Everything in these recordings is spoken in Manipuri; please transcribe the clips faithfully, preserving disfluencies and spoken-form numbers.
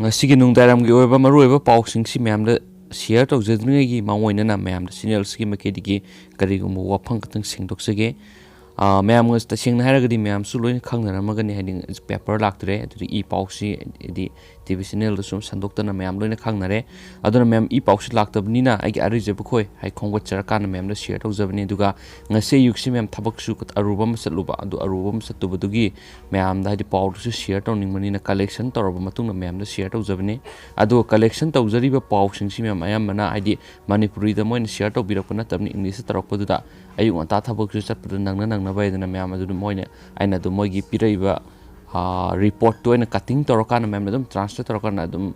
ꯉꯁꯤꯒꯤ ꯅꯨꯡꯗꯥꯡꯋꯥꯏꯔꯝꯒꯤ ꯑꯣꯏꯕ ꯃꯔꯨꯑꯣꯏꯕ ꯄꯥꯎꯁꯤꯡꯁꯤ ꯃꯌꯥꯝꯗ ꯁꯤꯌꯔ ꯇꯧꯖꯗ꯭ꯔꯤꯉꯩꯒꯤ ꯃꯥꯡꯑꯣꯏꯅꯅ ꯃꯌꯥꯝꯗ ꯆꯦꯅꯦꯜꯁꯤꯒꯤ ꯃꯥꯏꯀꯩꯗꯒꯤ ꯀꯔꯤꯒꯨꯝꯕ ꯋꯥꯐꯝ ꯈꯛꯇꯪ ꯁꯦꯡꯗꯣꯛꯆꯒꯦ꯫ ꯑꯥ, ꯃꯌꯥꯝ, ꯇꯁꯦꯡꯅ ꯍꯥꯏꯔꯒꯗꯤ ꯃꯌꯥꯝꯁꯨ ꯂꯣꯏꯅ ꯈꯪꯅꯔꯝꯃꯒꯅꯤ, ꯍꯥꯏꯗꯤ ꯄꯦꯄꯔ ꯂꯥꯛꯇ꯭ꯔꯦ, ꯑꯗꯨꯗꯒꯤ ꯏ ꯄꯥꯎꯁꯤ, ꯍꯥꯏꯗꯤ ꯇꯤ ꯚꯤ ꯆꯦꯅꯦꯜꯗꯁꯨ ꯁꯟꯗꯣꯛꯇꯅ ꯃꯌꯥꯝ ꯂꯣꯏꯅ ꯈꯪꯅꯔꯦ꯫ ꯑꯗꯨꯅ ꯃꯌꯥꯝ, ꯏ ꯄꯥꯎꯁꯤ ꯂꯥꯛꯇꯕꯅꯤꯅ ꯑꯩꯒꯤ ꯑꯔꯩꯖꯕ ꯈꯣꯏ ꯍꯥꯏ ꯈꯣꯝꯒꯠꯆꯔꯀꯥꯟꯗ ꯃꯌꯥꯝꯗ ꯁꯤꯌꯔ ꯇꯧꯖꯕꯅꯤ꯫ ꯑꯗꯨꯒ ꯉꯁꯤ ꯑꯌꯨꯛꯁꯤ ꯃꯌꯥꯝ ꯊꯕꯛꯁꯨ ꯑꯔꯨꯕ ꯑꯃ ꯆꯠꯂꯨꯕ, ꯑꯗꯨ ꯑꯔꯨꯕ ꯑꯃ ꯆꯠꯂꯨꯕꯗꯨꯒꯤ ꯃꯌꯥꯝꯗ, ꯍꯥꯏꯗꯤ ꯄꯥꯎꯗꯨꯁꯨ ꯁꯤꯌꯔ ꯇꯧꯅꯤꯡꯕꯅꯤꯅ ꯀꯂꯦꯛꯁꯟ ꯇꯧꯔꯕ ꯃꯇꯨꯡꯗ ꯃꯌꯥꯝꯗ ꯁꯤꯌꯔ ꯇꯧꯖꯕꯅꯤ꯫ ꯑꯗꯨꯒ ꯀꯂꯦꯛꯁꯟ ꯇꯧꯖꯔꯤꯕ ꯄꯥꯎꯁꯤꯡꯁꯤ ꯃꯌꯥꯝ ꯑꯌꯥꯝꯕꯅ, ꯍꯥꯏꯗꯤ ꯃꯅꯤꯄꯨꯔꯤꯗ ꯃꯣꯏꯅ ꯁꯤꯌꯔ ꯇꯧꯕꯤꯔꯛꯄ ꯅꯠꯇꯕꯅꯤ, ꯏꯪꯂꯤꯁꯇ ꯇꯧꯔꯛꯄꯗꯨꯗ ꯑꯌꯨꯛ ꯉꯟꯇꯥ ꯊꯕꯛꯁꯨ ꯆꯠꯄꯗ ꯅꯪꯅ ꯅꯪꯅꯕ ꯍꯥꯏꯗꯅ ꯃꯌꯥꯝ ꯑꯗꯨꯝ ꯃꯣꯏꯅ, ꯑꯩꯅ ꯑꯗꯨꯝ ꯃꯣꯏꯒꯤ ꯄꯤꯔꯛꯏꯕ, ꯑꯥ, ꯔꯤꯄꯣꯔꯠꯇꯨ ꯑꯩꯅ ꯀꯠꯇꯤꯡ ꯇꯧꯔꯀꯥꯟꯗ ꯃꯌꯥꯝꯅ ꯑꯗꯨꯝ ꯇ꯭ꯔꯥꯟꯁꯂꯦꯠ ꯇꯧꯔꯀꯥꯟꯗ ꯑꯗꯨꯝ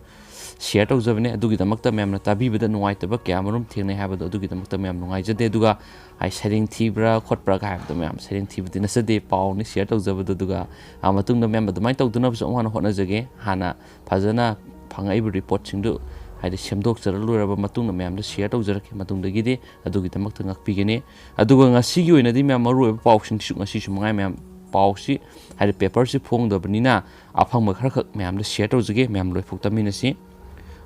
ꯁꯤꯌꯔ ꯇꯧꯖꯕꯅꯦ꯫ ꯑꯗꯨꯒꯤꯗꯃꯛꯇ ꯃꯌꯥꯝꯅ ꯇꯥꯕꯤꯕꯗ ꯅꯨꯡꯉꯥꯏꯇꯕ ꯀꯌꯥ ꯑꯃꯔꯣꯝ ꯊꯦꯡꯅꯩ ꯍꯥꯏꯕꯗꯣ, ꯑꯗꯨꯒꯤꯗꯃꯛꯇ ꯃꯌꯥꯝ ꯅꯨꯡꯉꯥꯏꯖꯗꯦ꯫ ꯑꯗꯨꯒ ꯑꯩ ꯁꯩꯔꯦꯡ ꯊꯤꯕ꯭ꯔꯥ ꯈꯣꯠꯄ꯭ꯔꯥ ꯀꯥꯏ ꯍꯥꯏꯕꯗꯣ, ꯃꯌꯥꯝ ꯁꯩꯔꯦꯡ ꯊꯤꯕꯗꯤ ꯅꯠꯆꯗꯦ, ꯄꯥꯎꯅꯤ ꯁꯤꯌꯔ ꯇꯧꯖꯕꯗꯣ꯫ ꯑꯗꯨꯒ, ꯑꯥ, ꯃꯇꯨꯡꯗ ꯃꯌꯥꯝ ꯑꯗꯨꯃꯥꯏꯅ ꯇꯧꯗꯅꯕꯁꯨ ꯑꯃꯨꯛ ꯍꯟꯅ ꯍꯣꯠꯅꯖꯒꯦ꯫ ꯍꯥꯟꯅ ꯐꯖꯅ ꯐꯪꯉꯛꯏꯕ ꯔꯤꯄꯣꯔꯠꯁꯤꯡꯗꯨ, ꯍꯥꯏꯗꯤ ꯁꯦꯝꯗꯣꯛꯆꯔ ꯂꯣꯏꯔꯕ ꯃꯇꯨꯡꯗ ꯃꯌꯥꯝꯗ ꯁꯤꯌꯔ ꯇꯧꯖꯔꯛꯀꯦ꯫ ꯃꯇꯨꯡꯗꯒꯤꯗꯤ ꯑꯗꯨꯒꯤꯗꯃꯛꯇ ꯉꯥꯛꯄꯤꯒꯅꯤ꯫ ꯑꯗꯨꯒ ꯉꯁꯤꯒꯤ ꯑꯣꯏꯅꯗꯤ ꯃꯌꯥꯝ ꯃꯔꯨꯑꯣꯏꯕ ꯄꯥꯎꯁꯤꯡꯁꯨ ꯉꯁꯤꯁꯨ ꯃꯉꯥꯏ ꯃꯌꯥꯝ ꯄꯥꯎꯁꯤ, ꯍꯥꯏꯗꯤ ꯄꯦꯄꯔꯁꯤ ꯐꯣꯡꯗꯕꯅꯤꯅ ꯑꯐꯪꯕ ꯈꯔꯈꯛ ꯃꯌꯥꯝꯗ ꯁꯤꯌꯔ ꯇꯧꯖꯒꯦ, ꯃꯌꯥꯝ ꯂꯣꯏꯐꯨꯛꯇꯃꯤꯟꯅꯁꯤ꯫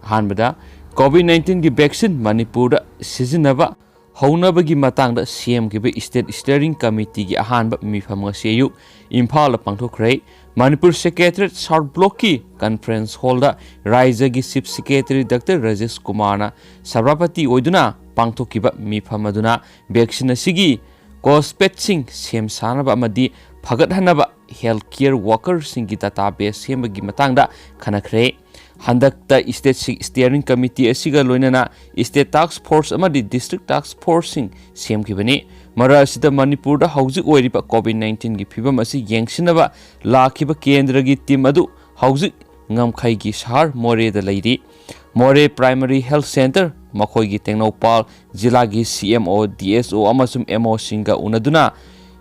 ꯑꯍꯥꯟꯕꯗ, ꯀꯣꯚꯤꯗ ꯅꯥꯏꯟꯇꯤꯟꯒꯤ ꯚꯦꯛꯁꯤꯟ ꯃꯅꯤꯄꯨꯔꯗ ꯁꯤꯖꯤꯟꯅꯕ ꯍꯧꯅꯕꯒꯤ ꯃꯇꯥꯡꯗ ꯁꯦꯝꯈꯤꯕ ꯁ꯭ꯇꯦꯠ ꯁ꯭ꯇꯤꯌꯔꯤꯡ ꯀꯃꯤꯇꯤꯒꯤ ꯑꯍꯥꯟꯕ ꯃꯤꯐꯝ ꯉꯁꯤ ꯑꯌꯨꯛ ꯏꯝꯐꯥꯜꯗ ꯄꯥꯡꯊꯣꯛꯈ꯭ꯔꯦ꯫ ꯃꯅꯤꯄꯨꯔ ꯁꯦꯀ꯭ꯔꯦꯇꯔꯤꯌꯦꯠ ꯁꯥꯎꯠ ꯕ꯭ꯂꯣꯛꯀꯤ ꯀꯟꯐ꯭ꯔꯦꯟꯁ ꯍꯣꯜꯗ ꯔꯥꯏꯖ꯭ꯌꯒꯤ ꯆꯤꯐ ꯁꯦꯀ꯭ꯔꯦꯇꯔꯤ ꯗꯥꯛꯇꯔ ꯔꯥꯖꯦꯁ ꯀꯨꯃꯥꯔꯅ ꯁꯚꯥꯄꯇꯤ ꯑꯣꯏꯗꯨꯅ ꯄꯥꯡꯊꯣꯛꯈꯤꯕ ꯃꯤꯐꯝ ꯑꯗꯨꯅ ꯚꯦꯛꯁꯤꯟ ꯑꯁꯤꯒꯤ ꯀꯣꯁꯄꯦꯠꯁꯤꯡ ꯁꯦꯝ ꯁꯥꯅꯕ ꯑꯃꯗꯤ ꯐꯒꯠꯍꯟꯅꯕ ꯍꯦꯜꯊ ꯀꯦꯌꯔ ꯋꯥꯀꯔꯁꯤꯡꯒꯤ ꯗꯇꯥ ꯕꯦꯁ ꯁꯦꯝꯕꯒꯤ ꯃꯇꯥꯡꯗ ꯈꯟꯅꯈ꯭ꯔꯦ꯫ ꯍꯟꯗꯛꯇ ꯁ꯭ꯇꯦꯠ ꯁꯤ-, ꯁ꯭ꯇꯤꯌꯔꯤꯡ ꯀꯃꯤꯇꯤ ꯑꯁꯤꯒ ꯂꯣꯏꯅꯅ ꯁ꯭ꯇꯦꯠ ꯇꯥꯛꯁ ꯐꯣꯔꯁ ꯑꯃꯗꯤ ꯗꯤꯁꯇ꯭ꯔꯤꯛ ꯇꯥꯛꯁ ꯐꯣꯔꯁꯁꯤꯡ ꯁꯦꯝꯈꯤꯕꯅꯤ꯫ ꯃꯔꯛ ꯑꯁꯤꯗ ꯃꯅꯤꯄꯨꯔꯗ ꯍꯧꯖꯤꯛ ꯑꯣꯏꯔꯤꯕ ꯀꯣꯚꯤꯗ ꯅꯥꯏꯟꯇꯤꯟꯒꯤ ꯐꯤꯕꯝ ꯑꯁꯤ ꯌꯦꯡꯁꯤꯟꯅꯕ ꯂꯥꯛꯈꯤꯕ ꯀꯦꯟꯗ꯭ꯔꯒꯤ ꯇꯤꯝ ꯑꯗꯨ ꯍꯧꯖꯤꯛ ꯉꯝꯈꯩꯒꯤ ꯁꯍꯔ ꯃꯣꯔꯦꯗ ꯂꯩꯔꯤ꯫ ꯃꯣꯔꯦ ꯄ꯭ꯔꯥꯏꯃꯥꯔꯤ ꯍꯦꯜꯊ ꯁꯦꯟꯇꯔ, ꯃꯈꯣꯏꯒꯤ ꯇꯦꯡꯅꯧꯄꯥꯜ ꯖꯤꯂꯥꯒꯤ ꯁꯤ ꯑꯦꯝ ꯑꯣ, ꯗꯤ ꯑꯦꯁ ꯑꯣ ꯑꯃꯁꯨꯡ ꯑꯦꯝ ꯑꯣꯁꯤꯡꯒ ꯎꯅꯗꯨꯅ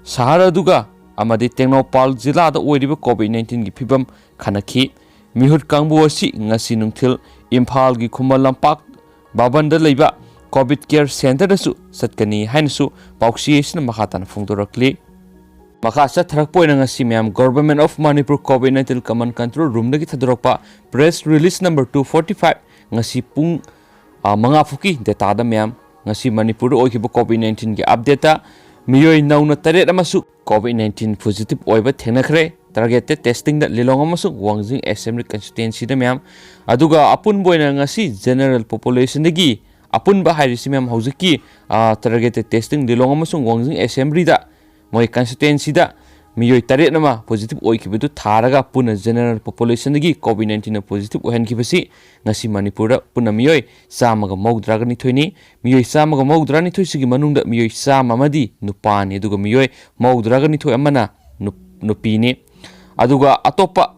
ꯁꯍꯔ ꯑꯗꯨꯒ ꯑꯃꯗꯤ ꯇꯦꯡꯅꯧꯄꯥꯜ ꯖꯤꯂꯥꯗ ꯑꯣꯏꯔꯤꯕ ꯀꯣꯚꯤꯗ ꯅꯥꯏꯟꯇꯤꯟꯒꯤ ꯐꯤꯕꯝ ꯈꯟꯅꯈꯤ꯫ ꯃꯤꯍꯨꯠ ꯀꯥꯡꯕꯨ ꯑꯁꯤ ꯉꯁꯤ ꯅꯨꯡꯊꯤꯜ ꯏꯝꯐꯥꯜꯒꯤ ꯈꯨꯃꯟ ꯂꯝꯄꯥꯛ ꯚꯕꯟꯗ ꯂꯩꯕ ꯀꯣꯚꯤꯗ ꯀꯦꯌꯔ ꯁꯦꯟꯇꯔꯗꯁꯨ ꯆꯠꯀꯅꯤ ꯍꯥꯏꯅꯁꯨ ꯄꯥꯎꯆꯦ ꯑꯁꯤꯅ ꯃꯈꯥ ꯇꯥꯅ ꯐꯣꯡꯗꯣꯔꯛꯂꯤ꯫ ꯃꯈꯥ ꯆꯠꯊꯔꯛꯄ ꯑꯣꯏꯅ ꯉꯁꯤ ꯃꯌꯥꯝ Government of Manipur COVID nineteen Command Control Roomꯗꯒꯤ ꯊꯥꯗꯣꯔꯛꯄ press release number two forty five, ꯉꯁꯤ ꯄꯨꯡ, ꯑ, ꯃꯉꯥ ꯐꯥꯎꯀꯤ dataꯗ ꯃꯌꯥꯝ ꯉꯁꯤ ꯃꯅꯤꯄꯨꯔꯗ ꯑꯣꯏꯈꯤꯕ COVID nineteenꯒꯤ updateꯇ ꯃꯤꯑꯣꯏ ꯅꯧꯅ ꯇꯔꯦꯠ ꯑꯃꯁꯨ COVID nineteen positive ꯑꯣꯏꯕ ꯊꯦꯡꯅꯈ꯭ꯔꯦ꯫ Targeted testingꯗ ꯂꯤꯂꯣꯡ ꯑꯃꯁꯨꯡ ꯋꯥꯡꯖꯤꯡ Assembly constituencyꯗ ꯃꯌꯥꯝ, ꯑꯗꯨꯒ ꯑꯄꯨꯟꯕ ꯑꯣꯏꯅ ꯉꯁꯤ general populationꯗꯒꯤ, ꯑꯄꯨꯟꯕ ꯍꯥꯏꯔꯤꯁꯤ ꯃꯌꯥꯝ ꯍꯧꯖꯤꯛꯀꯤ, ꯑ, targeted testing ꯂꯤꯂꯣꯡ ꯑꯃꯁꯨꯡ ꯋꯥꯡꯖꯤꯡ Assemblyꯗ ꯃꯣꯏ constituencyꯗ ꯃꯤꯑꯣꯏ ꯇꯔꯦꯠ ꯑꯃ positive ꯑꯣꯏꯈꯤꯕꯗꯨ ꯊꯥꯔꯒ ꯄꯨꯟꯅ general populationꯗꯒꯤ COVID nineteenꯅ positive ꯑꯣꯏꯍꯟꯈꯤꯕꯁꯤ ꯉꯁꯤ ꯃꯅꯤꯄꯨꯔꯗ ꯄꯨꯟꯅ ꯃꯤꯑꯣꯏ ꯆꯥꯝꯃꯒ ꯃꯧꯗ꯭ꯔꯥꯒ ꯅꯤꯊꯣꯏꯅꯤ꯫ ꯃꯤꯑꯣꯏ ꯆꯥꯝꯃꯒ ꯃꯧꯗ꯭ꯔꯥ ꯅꯤꯊꯣꯏꯁꯤꯒꯤ ꯃꯅꯨꯡꯗ ꯃꯤꯑꯣꯏ ꯆꯥꯝꯃ ꯑꯃꯗꯤ ꯅꯨꯄꯥꯅꯤ, ꯑꯗꯨꯒ ꯃꯤꯑꯣꯏ ꯃꯧꯗ꯭ꯔꯥꯒ ꯅꯤꯊꯣꯏ ꯑꯃꯅ ꯅꯨꯞ-, ꯅꯨꯄꯤꯅꯤ꯫ ꯑꯗꯨꯒ ꯑꯇꯣꯞꯄ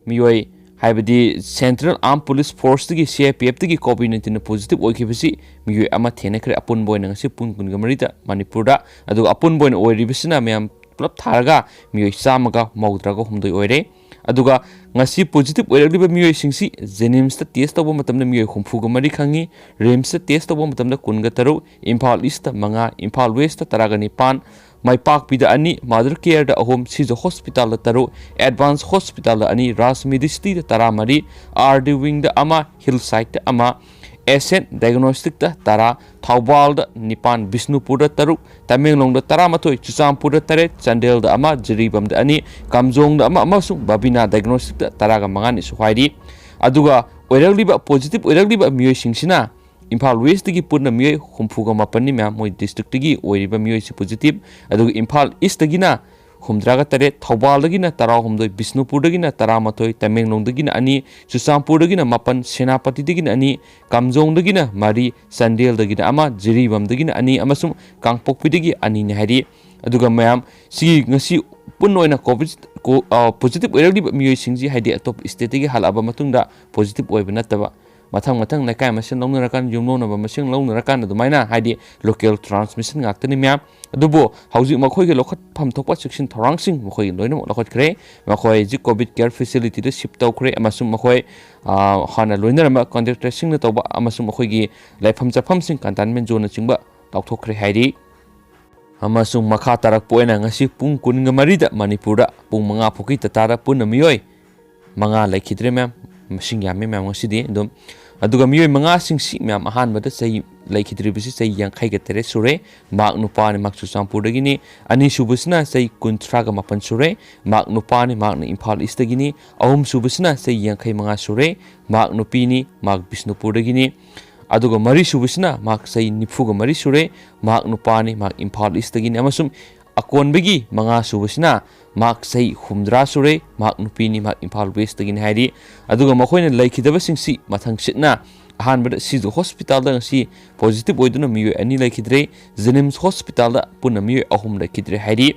ꯃꯤꯑꯣꯏ, ꯍꯥꯏꯕꯗꯤ Central Armed Police Forceꯇꯒꯤ, C R P Fꯇꯒꯤ COVID nineteenꯅ positive ꯑꯣꯏꯈꯤꯕꯁꯤ ꯃꯤꯑꯣꯏ ꯑꯃ ꯊꯦꯡꯅꯈ꯭ꯔꯦ꯫ ꯑꯄꯨꯟꯕ ꯑꯣꯏꯅ ꯉꯁꯤ ꯄꯨꯡ ꯀꯨꯟꯒ ꯃꯔꯤꯗ ꯃꯅꯤꯄꯨꯔꯗ, ꯑꯗꯨꯒ ꯑꯄꯨꯟꯕ ꯑꯣꯏꯅ ꯑꯣꯏꯔꯤꯕꯁꯤꯅ ꯃꯌꯥꯝ ꯄꯨꯂꯞ ꯊꯥꯔꯒ ꯃꯤꯑꯣꯏ ꯆꯥꯝꯃꯒ ꯃꯧꯗ꯭ꯔꯥꯒ ꯍꯨꯝꯗꯣꯏ ꯑꯣꯏꯔꯦ꯫ ꯑꯗꯨꯒ ꯉꯁꯤ positive ꯑꯣꯏꯔꯛꯂꯤꯕ ꯃꯤꯑꯣꯏꯁꯤꯡꯁꯤ JNIMSꯇ test ꯇꯧꯕ ꯃꯇꯝꯗ ꯃꯤꯑꯣꯏ ꯍꯨꯝꯐꯨꯒ ꯃꯔꯤ ꯈꯪꯉꯤ, RIMSꯇ test ꯇꯧꯕ ꯃꯇꯝꯗ ꯀꯨꯟꯒ ꯇꯔꯨꯛ, ꯏꯝꯐꯥꯜ Eastꯇ ꯃꯉꯥ, ꯏꯝꯐꯥꯜ Westꯇ ꯇꯔꯥꯒ ꯅꯤꯄꯥꯟ, ꯃꯥꯏꯄꯥꯛꯄꯤꯗ ꯑꯅꯤ, Mother Careꯗ ꯑꯍꯨꯝ, ꯁꯤꯖ Hospitalꯗ ꯇꯔꯨꯛ, Advance Hospitalꯗ ꯑꯅꯤ, Raj Medicityꯗ ꯇꯔꯥꯃꯔꯤ, R D Wingꯗ ꯑꯃ, Hillsideꯇ ꯑꯃ, Ascent Diagnosticꯇ ꯇꯔꯥ, ꯊꯧꯕꯥꯜꯗ ꯅꯤꯄꯥꯟ, ꯕꯤꯁꯅꯨꯄꯨꯔꯗ ꯇꯔꯨꯛ, ꯇꯃꯦꯡꯂꯣꯡꯗ ꯇꯔꯥꯃꯥꯊꯣꯏ, ꯆꯨꯔꯆꯥꯟꯄꯨꯔꯗ ꯇꯔꯦꯠ, ꯆꯥꯟꯗꯦꯜꯗ ꯑꯃ, ꯖꯤꯔꯤꯕꯥꯝꯗ ꯑꯅꯤ, ꯀꯥꯝꯖꯣꯡꯗ ꯑꯃ ꯑꯃꯁꯨꯡ ꯕꯕꯤꯅꯥ Diagnosticꯇ ꯇꯔꯥꯒ ꯃꯉꯥꯅꯤ ꯁꯨ ꯍꯥꯏꯔꯤ꯫ ꯑꯗꯨꯒ ꯑꯣꯏꯔꯛꯂꯤꯕ, positive ꯑꯣꯏꯔꯛꯂꯤꯕ ꯃꯤꯑꯣꯏꯁꯤꯡꯁꯤꯅ ꯏꯝꯐꯥꯜ Westꯇꯒꯤ ꯄꯨꯟꯅ ꯃꯤꯑꯣꯏ ꯍꯨꯝꯐꯨꯒ ꯃꯥꯄꯟꯅꯤ ꯃꯌꯥꯝ, ꯃꯣꯏ districtꯇꯒꯤ ꯑꯣꯏꯔꯤꯕ ꯃꯤꯑꯣꯏꯁꯤ positive꯫ ꯑꯗꯨꯒ ꯏꯝꯐꯥꯜ Eastꯇꯒꯤꯅ ꯍꯨꯝꯗ꯭ꯔꯥꯒ ꯇꯔꯦꯠ, ꯊꯧꯕꯥꯜꯗꯒꯤꯅ ꯇꯔꯥꯍꯨꯝꯗꯣꯏ, ꯕꯤꯁꯅꯨꯄꯨꯔꯗꯒꯤꯅ ꯇꯔꯥꯃꯥꯊꯣꯏ, ꯇꯃꯦꯡꯂꯣꯡꯗꯒꯤꯅ ꯑꯅꯤ, ꯆꯨꯔꯆꯥꯟꯄꯨꯔꯗꯒꯤꯅ ꯃꯥꯄꯟ, ꯁꯦꯅꯥꯄꯇꯤꯗꯒꯤꯅ ꯑꯅꯤ, ꯀꯥꯝꯖꯣꯡꯗꯒꯤꯅ ꯃꯔꯤ, ꯆꯥꯟꯗꯦꯜꯗꯒꯤꯅ ꯑꯃ, ꯖꯤꯔꯤꯕꯥꯝꯗꯒꯤꯅ ꯑꯅꯤ ꯑꯃꯁꯨꯡ ꯀꯥꯡꯄꯣꯛꯄꯤꯗꯒꯤ ꯑꯅꯤꯅꯤ ꯍꯥꯏꯔꯤ꯫ ꯑꯗꯨꯒ ꯃꯌꯥꯝ, ꯁꯤ ꯉꯁꯤ ꯄꯨꯟꯅ ꯑꯣꯏꯅ COVID, ꯀꯣ-, ꯑ, positive ꯑꯣꯏꯔꯛꯂꯤꯕ ꯃꯤꯑꯣꯏꯁꯤꯡꯁꯤ, ꯍꯥꯏꯗꯤ ꯑꯇꯣꯞꯄ stateꯇꯒꯤ ꯍꯜꯂꯛꯑꯕ ꯃꯇꯨꯡꯗ positive ꯑꯣꯏꯕ ꯅꯠꯇꯕ, ꯃꯊꯪ ꯃꯊꯪ ꯂꯩꯀꯥꯏ ꯃꯁꯦꯜ ꯂꯧꯅꯔꯀꯥꯟꯗ, ꯌꯨꯝꯂꯣꯟꯅꯕ ꯃꯁꯦꯜ ꯂꯧꯅꯔꯀꯥꯟꯗ ꯑꯗꯨꯃꯥꯏꯅ, ꯍꯥꯏꯗꯤ local transmission ꯉꯥꯛꯇꯅꯤ ꯃꯌꯥꯝ꯫ ꯑꯗꯨꯕꯨ ꯍꯧꯖꯤꯛ ꯃꯈꯣꯏꯒꯤ ꯂꯧꯈꯠꯐꯝ ꯊꯣꯛꯄ ꯆꯦꯛꯁꯤꯟ ꯊꯧꯔꯥꯡꯁꯤꯡ ꯃꯈꯣꯏꯒꯤ ꯂꯣꯏꯅꯃꯛ ꯂꯧꯈꯠꯈ꯭ꯔꯦ꯫ ꯃꯈꯣꯏ ꯍꯧꯖꯤꯛ COVID care facilityꯗ shift ꯇꯧꯈ꯭ꯔꯦ ꯑꯃꯁꯨꯡ ꯃꯈꯣꯏ, ꯑ, ꯍꯥꯟꯅ ꯂꯣꯏꯅꯔꯝꯕ contractorꯁꯤꯡꯅ ꯇꯧꯕ ꯑꯃꯁꯨꯡ ꯃꯈꯣꯏꯒꯤ ꯂꯩꯐꯝ ꯆꯥꯐꯝꯁꯤꯡ containment zoneꯅꯆꯤꯡꯕ ꯂꯥꯎꯊꯣꯛꯈ꯭ꯔꯦ ꯍꯥꯏꯔꯤ꯫ ꯑꯃꯁꯨꯡ ꯃꯈꯥ ꯇꯥꯔꯛꯄ ꯑꯣꯏꯅ ꯉꯁꯤ ꯄꯨꯡ ꯀꯨꯟꯒ ꯃꯔꯤꯗ ꯃꯅꯤꯄꯨꯔꯗ ꯄꯨꯡ ꯃꯉꯥ ꯐꯥꯎꯒꯤ ꯗꯇꯥꯗ ꯄꯨꯟꯅ ꯃꯤꯑꯣꯏ ꯃꯉꯥ ꯂꯩꯈꯤꯗ꯭ꯔꯦ ꯃꯌꯥꯝ, ꯃꯁꯤꯡ ꯌꯥꯝꯃꯤ ꯃꯌꯥꯝ ꯉꯁꯤꯗꯤ ꯑꯗꯨꯝ꯫ ꯑꯗꯨꯒ ꯃꯤꯑꯣꯏ ꯃꯉꯥꯁꯤꯡꯁꯤ ꯃꯌꯥꯝ ꯑꯍꯥꯟꯕꯗ ꯆꯍꯤ ꯂꯩꯈꯤꯗ꯭ꯔꯤꯕꯁꯤ ꯆꯍꯤ ꯌꯥꯡꯈꯩꯒ ꯇꯔꯦꯠ ꯁꯨꯔꯦ꯫ ꯃꯍꯥꯛ ꯅꯨꯄꯥꯅꯤ, ꯃꯍꯥꯛ ꯆꯨꯔꯆꯥꯟꯄꯨꯔꯗꯒꯤꯅꯤ꯫ ꯑꯅꯤꯁꯨꯕꯁꯤꯅ ꯆꯍꯤ ꯀꯨꯟꯊ꯭ꯔꯥꯒ ꯃꯥꯄꯟ ꯁꯨꯔꯦ꯫ ꯃꯍꯥꯛ ꯅꯨꯄꯥꯅꯤ, ꯃꯍꯥꯛꯅ ꯏꯝꯐꯥꯜ ꯏꯁꯇꯒꯤꯅꯤ꯫ ꯑꯍꯨꯝꯁꯨꯕꯁꯤꯅ ꯆꯍꯤ ꯌꯥꯡꯈꯩ ꯃꯉꯥ ꯁꯨꯔꯦ꯫ ꯃꯍꯥꯛ ꯅꯨꯄꯤꯅꯤ, ꯃꯍꯥꯛ ꯕꯤꯁꯅꯨꯄꯨꯔꯗꯒꯤꯅꯤ꯫ ꯑꯗꯨꯒ ꯃꯔꯤꯁꯨꯕꯁꯤꯅ ꯃꯍꯥꯛ ꯆꯍꯤ ꯅꯤꯐꯨꯒ ꯃꯔꯤ ꯁꯨꯔꯦ꯫ ꯃꯍꯥꯛ ꯅꯨꯄꯥꯅꯤ, ꯃꯍꯥꯛ ꯏꯝꯐꯥꯜ ꯏꯁꯇꯒꯤꯅꯤ꯫ ꯑꯃꯁꯨꯡ ꯑꯀꯣꯟꯕꯒꯤ ꯃꯉꯥꯁꯨꯕꯁꯤꯅ ꯃꯍꯥꯛ ꯆꯍꯤ ꯍꯨꯝꯗ꯭ꯔꯥ ꯁꯨꯔꯦ꯫ ꯃꯍꯥꯛ ꯅꯨꯄꯤꯅꯤ, ꯃꯍꯥꯛ ꯏꯝꯐꯥꯜ ꯋꯦꯁꯇꯒꯤꯅꯤ ꯍꯥꯏꯔꯤ꯫ ꯑꯗꯨꯒ ꯃꯈꯣꯏꯅ ꯂꯩꯈꯤꯗꯕꯁꯤꯡꯁꯤ ꯃꯊꯪꯁꯤꯠꯅ ꯑꯍꯥꯟꯕꯗ ꯁꯤꯖ ꯍꯣꯁꯄꯤꯇꯥꯜꯗ ꯉꯁꯤ ꯄꯣꯖꯤꯇꯤꯚ ꯑꯣꯏꯗꯨꯅ ꯃꯤꯑꯣꯏ ꯑꯅꯤ ꯂꯩꯈꯤꯗ꯭ꯔꯦ꯫ ꯖꯦꯅꯤꯝꯁ ꯍꯣꯁꯄꯤꯇꯥꯜꯗ ꯄꯨꯟꯅ ꯃꯤꯑꯣꯏ ꯑꯍꯨꯝ ꯂꯩꯈꯤꯗ꯭ꯔꯦ ꯍꯥꯏꯔꯤ꯫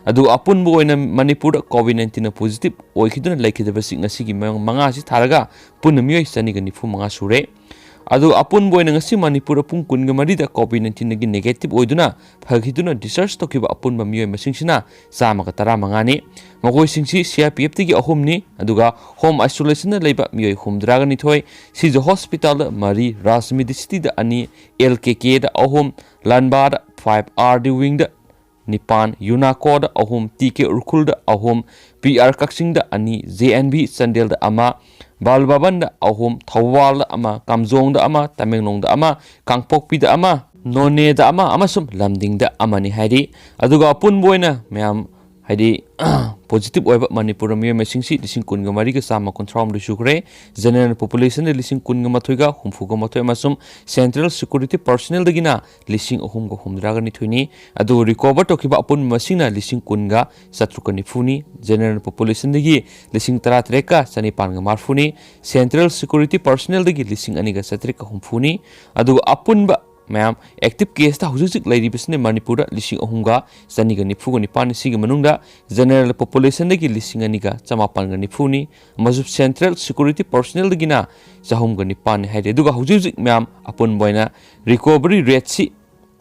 ꯑꯗꯨꯒ ꯑꯄꯨꯟꯕ ꯑꯣꯏꯅ ꯃꯅꯤꯄꯨꯔꯗ ꯀꯣꯚꯤꯗ ꯅꯥꯏꯟꯇꯤꯟꯅ ꯄꯣꯖꯤꯇꯤꯚ ꯑꯣꯏꯈꯤꯗꯨꯅ ꯂꯩꯈꯤꯗꯕꯁꯤ ꯉꯁꯤꯒꯤ ꯃꯉꯥꯁꯤ ꯊꯥꯔꯒ ꯄꯨꯟꯅ ꯃꯤꯑꯣꯏ ꯆꯅꯤꯒ ꯅꯤꯐꯨ ꯃꯉꯥ ꯁꯨꯔꯦ꯫ ꯑꯗꯨꯒ ꯑꯄꯨꯟꯕ ꯑꯣꯏꯅ ꯉꯁꯤ ꯃꯅꯤꯄꯨꯔꯗ ꯄꯨꯡ ꯀꯨꯟꯒ ꯃꯔꯤꯗ ꯀꯣꯚꯤꯗ ꯅꯥꯏꯟꯇꯤꯟꯒꯤ ꯅꯦꯒꯦꯇꯤꯚ ꯑꯣꯏꯗꯨꯅ ꯐꯈꯤꯗꯨꯅ ꯗꯤꯁꯆꯥꯔꯖ ꯇꯧꯈꯤꯕ ꯑꯄꯨꯟꯕ ꯃꯤꯑꯣꯏ ꯃꯁꯤꯡꯁꯤꯅ ꯆꯥꯝꯃꯒ ꯇꯔꯥꯃꯉꯥꯅꯤ꯫ ꯃꯈꯣꯏꯁꯤꯡꯁꯤ ꯁꯤ ꯑꯥꯔ ꯄꯤ ꯑꯦꯐꯇꯒꯤ ꯑꯍꯨꯝꯅꯤ, ꯑꯗꯨꯒ ꯍꯣꯝ ꯑꯥꯏꯁꯣꯂꯦꯁꯟꯗ ꯂꯩꯕ ꯃꯤꯑꯣꯏ ꯍꯨꯝꯗ꯭ꯔꯥꯒ ꯅꯤꯊꯣꯏ, ꯁꯤꯖ ꯍꯣꯁꯄꯤꯇꯥꯜꯗ ꯃꯔꯤ, ꯔꯥꯖ ꯃꯦꯗꯤꯁꯤꯇꯤꯗ ꯑꯅꯤ, ꯑꯦꯜ ꯀꯦ ꯀꯦꯗ ꯑꯍꯨꯝ, ꯂꯥꯟꯕꯥꯗ ꯐꯥꯏꯚ ꯑꯥꯔ ꯗꯤ ꯋꯤꯡꯗ ꯅꯤꯄꯥꯟ, ꯌꯨꯅꯥꯀꯣꯗ ꯑꯍꯨꯝ, ꯇꯤ ꯀꯦ ꯎꯔꯈꯨꯜꯗ ꯑꯍꯨꯝ, ꯄꯤ ꯑꯥꯔ ꯀꯛꯆꯤꯡꯗ ꯑꯅꯤ, ꯖꯦ ꯑꯦꯟ ꯚꯤ ꯆꯥꯟꯗꯦꯜꯗ ꯑꯃ, ꯕꯥꯜ ꯚꯕꯟꯗ ꯑꯍꯨꯝ, ꯊꯧꯕꯥꯜꯗ ꯑꯃ, ꯀꯥꯝꯖꯣꯡꯗ ꯑꯃ, ꯇꯃꯦꯡꯂꯣꯡꯗ ꯑꯃ, ꯀꯥꯡꯄꯣꯛꯄꯤꯗ ꯑꯃ, ꯅꯣꯅꯦꯗ ꯑꯃ ꯑꯃꯁꯨꯡ ꯂꯝꯗꯤꯡꯗ ꯑꯃꯅꯤ ꯍꯥꯏꯔꯤ꯫ ꯑꯗꯨꯒ ꯑꯄꯨꯟꯕ ꯑꯣꯏꯅ ꯃꯌꯥꯝ ꯍꯥꯏꯗꯤ ꯄꯣꯖꯤꯇꯤꯚ ꯑꯣꯏꯕ ꯃꯅꯤꯄꯨꯔꯗ ꯃꯤꯑꯣꯏ ꯃꯁꯤꯡꯁꯤ ꯂꯤꯁꯤꯡ ꯀꯨꯟꯒ ꯃꯔꯤꯒ ꯆꯥꯝꯃ ꯀꯨꯟꯊ꯭ꯔꯥ ꯍꯨꯝꯗꯣꯏ ꯁꯨꯈ꯭ꯔꯦ꯫ ꯖꯦꯅꯔꯦꯜ ꯄꯣꯄꯨꯂꯦꯁꯟꯗ ꯂꯤꯁꯤꯡ ꯀꯨꯟꯒ ꯃꯥꯊꯣꯏꯒ ꯍꯨꯝꯐꯨꯒ ꯃꯥꯊꯣꯏ ꯑꯃꯁꯨꯡ ꯁꯦꯟꯇ꯭ꯔꯦꯜ ꯁꯦꯀ꯭ꯌꯨꯔꯤꯇꯤ ꯄꯔꯁꯅꯦꯜꯗꯒꯤꯅ ꯂꯤꯁꯤꯡ ꯑꯍꯨꯝꯒ ꯍꯨꯝꯗ꯭ꯔꯥꯒ ꯅꯤꯊꯣꯏꯅꯤ꯫ ꯑꯗꯨꯕꯨ ꯔꯤꯀꯣꯚꯔ ꯇꯧꯈꯤꯕ ꯑꯄꯨꯟꯕ ꯃꯁꯤꯡꯅ ꯂꯤꯁꯤꯡ ꯀꯨꯟꯒ ꯆꯥꯇ꯭ꯔꯨꯛꯀ ꯅꯤꯐꯨꯅꯤ꯫ ꯖꯦꯅꯔꯦꯜ ꯄꯣꯄꯨꯂꯦꯁꯟꯗꯒꯤ ꯂꯤꯁꯤꯡ ꯇꯔꯥꯇꯔꯦꯠꯀ ꯆꯅꯤꯄꯥꯟꯒ ꯃꯔꯤꯐꯨꯅꯤ꯫ ꯁꯦꯟꯇ꯭ꯔꯦꯜ ꯁꯦꯀ꯭ꯌꯨꯔꯤꯇꯤ ꯄꯔꯁꯅꯦꯜꯗꯒꯤ ꯂꯤꯁꯤꯡ ꯑꯅꯤꯒ ꯆꯥꯇ꯭ꯔꯦꯠꯀ ꯍꯨꯝꯐꯨꯅꯤ꯫ ꯑꯗꯨꯒ ꯑꯄꯨꯟꯕ ꯃꯌꯥꯝ ꯑꯦꯛꯇꯤꯚ ꯀꯦꯁꯇ ꯍꯧꯖꯤꯛ ꯍꯧꯖꯤꯛ ꯂꯩꯔꯤꯕꯁꯤꯅ ꯃꯅꯤꯄꯨꯔꯗ ꯂꯤꯁꯤꯡ ꯑꯍꯨꯝꯒ ꯆꯅꯤꯒ ꯅꯤꯐꯨꯒ ꯅꯤꯄꯥꯟꯅꯤ꯫ ꯁꯤꯒꯤ ꯃꯅꯨꯡꯗ ꯖꯦꯅꯔꯦꯜ ꯄꯣꯄꯨꯂꯦꯁꯟꯗꯒꯤ ꯂꯤꯁꯤꯡ ꯑꯅꯤꯒ ꯆꯃꯥꯄꯟꯒ ꯅꯤꯐꯨꯅꯤ ꯑꯃꯁꯨꯡ ꯁꯦꯟꯇ꯭ꯔꯦꯜ ꯁꯦꯀ꯭ꯌꯨꯔꯤꯇꯤ ꯄꯔꯁꯅꯦꯜꯗꯒꯤꯅ ꯆꯍꯨꯝꯒ ꯅꯤꯄꯥꯟꯅꯤ ꯍꯥꯏꯔꯤ꯫ ꯑꯗꯨꯒ ꯍꯧꯖꯤꯛ ꯍꯧꯖꯤꯛ ꯃꯌꯥꯝ ꯑꯄꯨꯟꯕ ꯑꯣꯏꯅ ꯔꯤꯀꯣꯚꯔꯤ ꯔꯦꯠꯁꯤ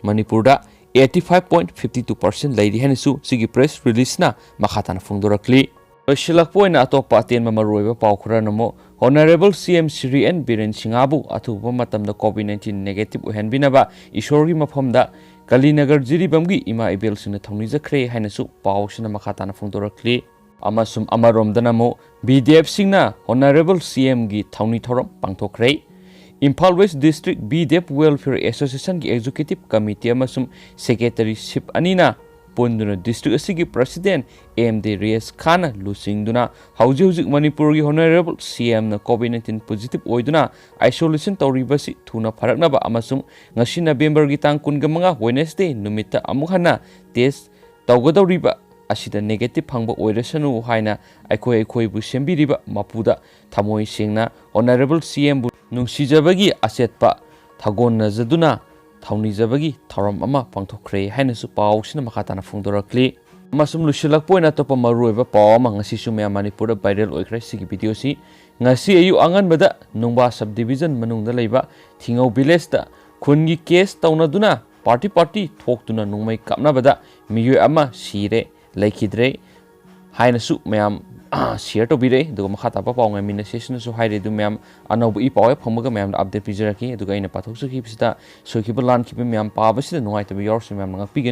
ꯃꯅꯤꯄꯨꯔꯗ eighty five point fifty two percent ꯂꯩꯔꯤ ꯍꯥꯏꯅꯁꯨ ꯁꯤꯒꯤ ꯄ꯭ꯔꯦꯁ ꯔꯤꯂꯤꯖꯅ ꯃꯈꯥ ꯇꯥꯅ ꯐꯣꯡꯗꯣꯔꯛꯂꯤ꯫ ꯂꯣꯏꯁꯤꯜꯂꯛꯄ ꯑꯣꯏꯅ ꯑꯇꯣꯞꯄ ꯑꯇꯦꯟꯕ ꯃꯔꯨꯑꯣꯏꯕ ꯄꯥꯎ ꯈꯔꯅ ꯑꯃꯨꯛ, ꯑꯣꯅꯔꯦꯕꯜ ꯁꯤ ꯑꯦꯝ ꯁ꯭ꯔꯤ ꯑꯦꯟ ꯕꯤꯔꯦꯟ ꯁꯤꯡꯍꯕꯨ ꯑꯊꯨꯕ ꯃꯇꯝꯗ ꯀꯣꯚꯤꯗ ꯅꯥꯏꯟꯇꯤꯟ ꯅꯦꯒꯦꯇꯤꯚ ꯑꯣꯏꯍꯟꯕꯤꯅꯕ ꯏꯁꯣꯔꯒꯤ ꯃꯐꯝꯗ ꯀꯂꯤꯅꯒꯔ ꯖꯤꯔꯤꯕꯥꯝꯒꯤ ꯏꯃꯥ ꯏꯕꯦꯜꯁꯤꯡꯅ ꯊꯧꯅꯤꯖꯈ꯭ꯔꯦ ꯍꯥꯏꯅꯁꯨ ꯄꯥꯎꯁꯤꯅ ꯃꯈꯥ ꯇꯥꯅ ꯐꯣꯡꯗꯣꯔꯛꯂꯤ꯫ ꯑꯃꯁꯨꯡ ꯑꯃꯔꯣꯝꯗꯅ ꯑꯃꯨꯛ ꯕꯤ ꯗꯤ ꯑꯦꯐꯁꯤꯡꯅ Honourable C Mꯒꯤ ꯊꯧꯅꯤ ꯊꯧꯔꯝ ꯄꯥꯡꯊꯣꯛꯈ꯭ꯔꯦ꯫ Imphal West District B D F Welfare Associationꯒꯤ Executive Committee ꯑꯃꯁꯨꯡ Secretaryship ꯑꯅꯤꯅ ꯄꯨꯟꯗꯨꯅ district ꯑꯁꯤꯒꯤ President M D ꯔꯦꯁ ꯈꯥꯟꯅ ꯂꯨꯆꯤꯡꯗꯨꯅ ꯍꯧꯖꯤꯛ ꯍꯧꯖꯤꯛ ꯃꯅꯤꯄꯨꯔꯒꯤ Honourable C Mꯅ COVID nineteen positive ꯑꯣꯏꯗꯨꯅ isolation ꯇꯧꯔꯤꯕꯁꯤ ꯊꯨꯅ ꯐꯔꯛꯅꯕ ꯑꯃꯁꯨꯡ ꯉꯁꯤ ꯅꯕꯦꯝꯕꯔꯒꯤ ꯇꯥꯡ ꯀꯨꯟꯃꯉꯥ Wednesday ꯅꯨꯃꯤꯠꯇ ꯑꯃꯨꯛ ꯍꯟꯅ test ꯇꯧꯒꯗꯧꯔꯤꯕ ꯑꯁꯤꯗ negative ꯐꯪꯕ ꯑꯣꯏꯔꯁꯅꯨ ꯍꯥꯏꯅ ꯑꯩꯈꯣꯏ ꯑꯩꯈꯣꯏꯕꯨ ꯁꯦꯝꯕꯤꯔꯤꯕ ꯃꯄꯨꯗ ꯊꯃꯣꯏ ꯁꯦꯡꯅ Honourable C Mꯕꯨ ꯅꯨꯡꯁꯤꯖꯕꯒꯤ ꯑꯆꯦꯠꯄ ꯊꯥꯒꯣꯟꯅꯖꯗꯨꯅ ꯊꯧꯅꯤꯖꯕꯒꯤ ꯊꯧꯔꯝ ꯑꯃ ꯄꯥꯡꯊꯣꯛꯈ꯭ꯔꯦ ꯍꯥꯏꯅꯁꯨ ꯄꯥꯎꯁꯤꯅ ꯃꯈꯥ ꯇꯥꯅ ꯐꯣꯡꯗꯣꯔꯛꯂꯤ꯫ ꯑꯃꯁꯨꯡ ꯂꯣꯏꯁꯤꯜꯂꯛꯄ ꯑꯣꯏꯅ ꯑꯇꯣꯞꯄ ꯃꯔꯨꯑꯣꯏꯕ ꯄꯥꯎ ꯑꯃ ꯉꯁꯤꯁꯨ ꯃꯌꯥꯝ ꯃꯅꯤꯄꯨꯔꯗ viral ꯑꯣꯏꯈ꯭ꯔꯦ꯫ ꯁꯤꯒꯤ video ꯁꯤ ꯉꯁꯤ ꯑꯌꯨꯛ ꯑꯉꯟꯕꯗ ꯅꯨꯡꯕꯥ sub division ꯃꯅꯨꯡꯗ ꯂꯩꯕ ꯊꯤꯉꯧ village ꯇ ꯈꯨꯟꯒꯤ case ꯇꯧꯅꯗꯨꯅ party party ꯊꯣꯛꯇꯨꯅ ꯅꯣꯡꯃꯩ ꯀꯥꯞꯅꯕꯗ ꯃꯤꯑꯣꯏ ꯑꯃ ꯁꯤꯔꯦ, ꯂꯩꯈꯤꯗ꯭ꯔꯦ ꯍꯥꯏꯅꯁꯨ ꯃꯌꯥꯝ share ꯇꯧꯕꯤꯔꯛꯏ꯫ ꯑꯗꯨꯒ ꯃꯈꯥ ꯇꯥꯕ ꯄꯥꯎ ꯉꯥꯏꯃꯤꯟꯅꯁꯦ꯫ ꯁꯤꯅꯁꯨ ꯍꯥꯏꯔꯦ ꯑꯗꯨ ꯃꯌꯥꯝ ꯑꯅꯧꯕ ꯏ ꯄꯥꯎ ꯍꯦꯛ ꯐꯪꯕꯒ ꯃꯌꯥꯝꯗ update ꯄꯤꯖꯔꯛꯀꯦ꯫ ꯑꯗꯨꯒ ꯑꯩꯅ ꯄꯥꯊꯣꯛꯆꯈꯤꯕꯁꯤꯗ ꯁꯣꯏꯈꯤꯕ ꯂꯥꯟꯈꯤꯕ ꯃꯌꯥꯝ ꯄꯥꯕꯁꯤꯗ ꯅꯨꯡꯉꯥꯏꯇꯕ ꯌꯥꯎꯔꯁꯨ ꯃꯌꯥꯝꯅ ꯉꯥꯛꯄꯤꯒꯅꯤ꯫